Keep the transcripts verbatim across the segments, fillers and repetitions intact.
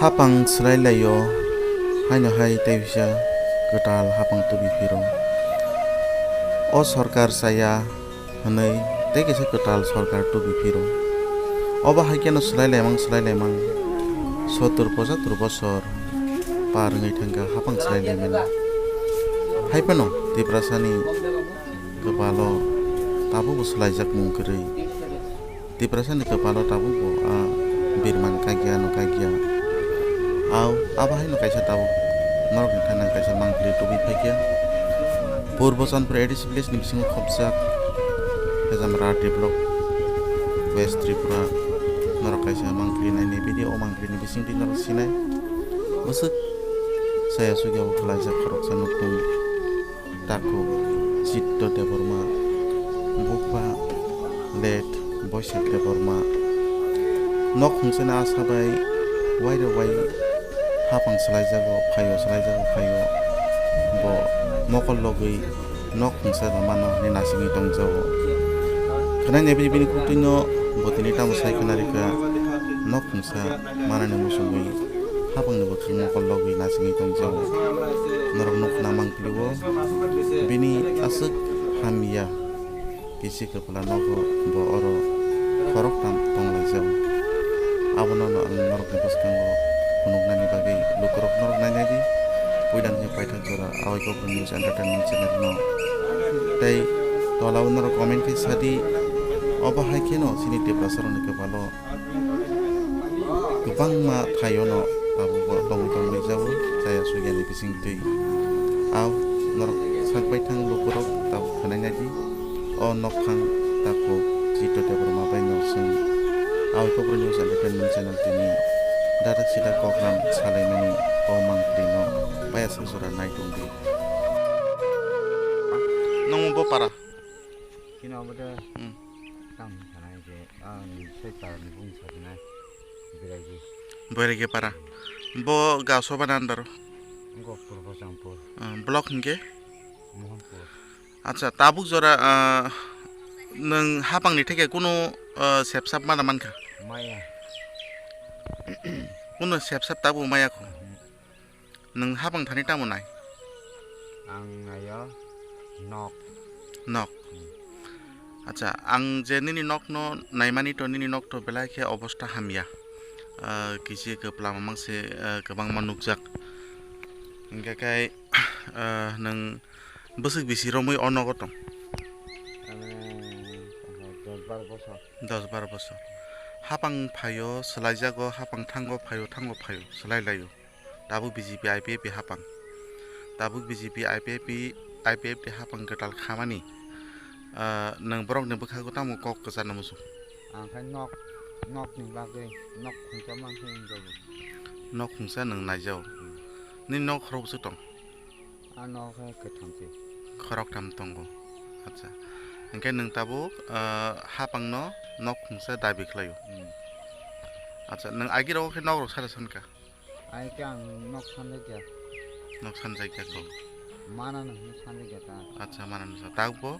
Hapang swlai laio, haino hai tei bisa kwtal hapang tubi phiro. O sorkar chaya hwnwi tei kaisa kwtal sorkar tubi phiro. Obo hai kheno swlai laimang, swlai laimang, sottur pochatur bosor par wngwi thangkha hapang swlai laimani. Hai phano Tiprasani kwpalo tabukbo swlaijak mung kwrwi. Tiprasani kwpalo tabukbo a birman kagya no kagya. Au, abo haino kaisa tabuk norokni thani kaisa mangpili tubui phaikha. Purbo Chandpur A D C village ni bisingo khopjak Hejamra R D block, West Tripura, norok kaisa mangpili naini video, o mangpili ni bisingtwi norok sinai. Bwswk saya sugya bo khwlaijak khoroksa nukhung. Takhuk Chitto Debbarma, bupha late Boisak Debbarma. Nok hwnkhe no asa bai wairok bai hapang swlaijago, phaio, swlaijago, phaio. Bo mokol logwi nok hwnkhe no mano hwnwi naisingwi tongjago. Khwnai naibidi bini kuktwino bo tini tamo sai khna rikha, nok hwnkhe manani muchungwi hapangni bwkhak mokol logwi naisingwi tongjago. Norok nukna mangpilio bini aswk hamya kisi kwpla nogo bo oro khoroktham tonglaijao. Abono no ang norokni bwskango phunuknani bagwi lukurok norok nainai di. Puila khe paithak jora Awai Kopor News Entertainment channel no tei tolao norok comment khe sadi. Obo hai kheno chini Tiprasarokni kwpalo kwbangma thaio no tabukbo tongwi tongwi jao chaya sugyani bisingtwi. Au norok sak baithang lukurok tabuk khwnai naidi. O nokphang takhuk Chitto Debbarma bai no chwng Awai Kopor News Entertainment channel tini dadak sida koklam salaimani o mangpili no payasang jora nai tongdi. Nung bo para? Chini obo de Hmm. Tamo sana je, ah, ni sai para ni bung sa na, Beraigi. Beraigi para. Bo gaso bana andaro. Gopur Bojampur. Ah, block hingke? Mohanpur. Acha, tabuk jora, ah, nung hapang ni theke kuno, ah, sepsap mana mankha? Maya. Kuno sepsap tabuk maya kho? Hmm. Nwng hapang thani tamo nai? Ang naio nok. Nok. Hmm. Acha, ang je nini nokno naimani to, nini nok to belai khe obosta hamya. Ah, kisi kwplama mangse, ah, kwbangma nukjak. Hingkhe kai, ah, nwng bwswk bisi romwi o nogo tong? Ano, dos bar bosor. Dos bar bosor. Hapang phaio, swlaijago, hapang thango phaio, thango phaio, swlai laio. Tabuk B J P I P F T hapang. Tabuk B J P I P F T, I P F T hapang kwtal khamani. Ah, nwng borokni bwkhago tamo kok kwcharno muchung? Ang khe nok, nokni bagwi, nok khungsa mankhe wngjago. Nok khungsa nwng naijao. Hmm. Nini nok khorokbwswk tong? A nok khe kwtham se. Khoroktham tongo. Acha. Hingkhe nwng tabuk, ah, hapangno nok khungsa dabi khlaio. Hmm. Acha, nwng agirok khe nokrok sara sankha? Ai khe ang nok sanjakya. Nok sanjakya kho. Manano hwnwi sanjakya ta. Acha, manano sa. Takbo?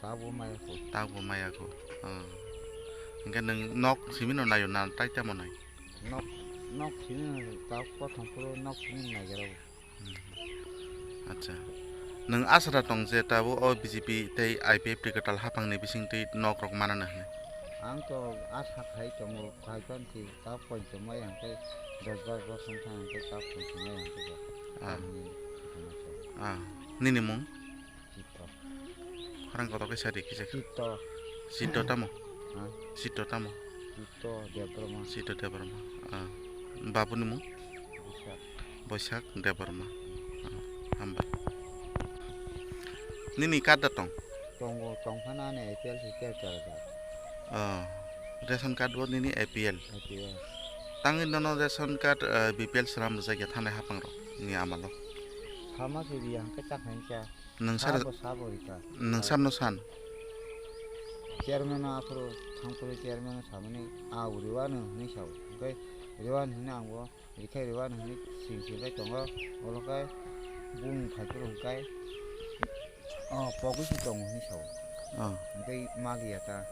Takbo maya kho. Takbo maya kho. Ah. Hingkhe nwng nok simino naio na tai tamo nai? Nok, nok simino tak kothom phuru nok simino naigero. Hmm. Acha. Nwng asada tong je tabo o B J P tei I P F T kwtal hapangni bisingtwi nokrok manano hwnwi? Ang to asa khai tongo, khai panthi. Ta poito mai hwnkhe dos bar bosong thang hwnkhe ta poito mai hwnkhe ba. Ah. Tamni hwnkhe. Ah, nini mung? Chitto. Khorang kotor khe sadi kisa. Chitto. Chitto tamo? Ha? Chitto tamo? Chitto Debbarma. Chitto Debbarma. Ah. Babuni mung? Boisak. Boisak Debbarma. Ah, hambai. Nini card da tong? Tongo, tongphano ani A P L si ter ter da. Ah. Ration card bo nini A P L. A P L. Tangwi nono ration card, ah, B P L swnam rwjakya thanai haphangrok ni amalo. Sama se riya hwnkhe chakhaini cha. Nwng sar-, sabo, sabo rika. Nwng samno san? Chairman no aphuru thangphuru chairman no samani, "Ah, riwano," hwnwi sao. Hwnkhe riwano hwnwi ang bo Rikha riwano hwnwi sing sing bai tongo, olo khe bumung phaiphuru hwnkhe, oh, pogwi se tongo hwnwi sao. Oh. Hwnkhe maliya ta.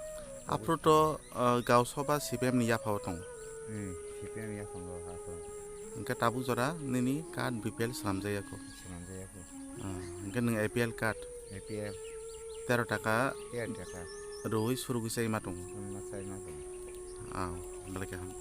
Aphuru to, uh, Gausoba C P M ni yaphao tongo. Hmm, C P M yaphango aphuru. Hwnkhe tabuk jora nini card B P L swnamjaya kho. Swnamjaya kho. Ah, hwnkhe nwng A P L card A P L tero taka tero taka rwui surugwi chai ma tongo. Wngma chai ma tongo. Ah, belai khe ham.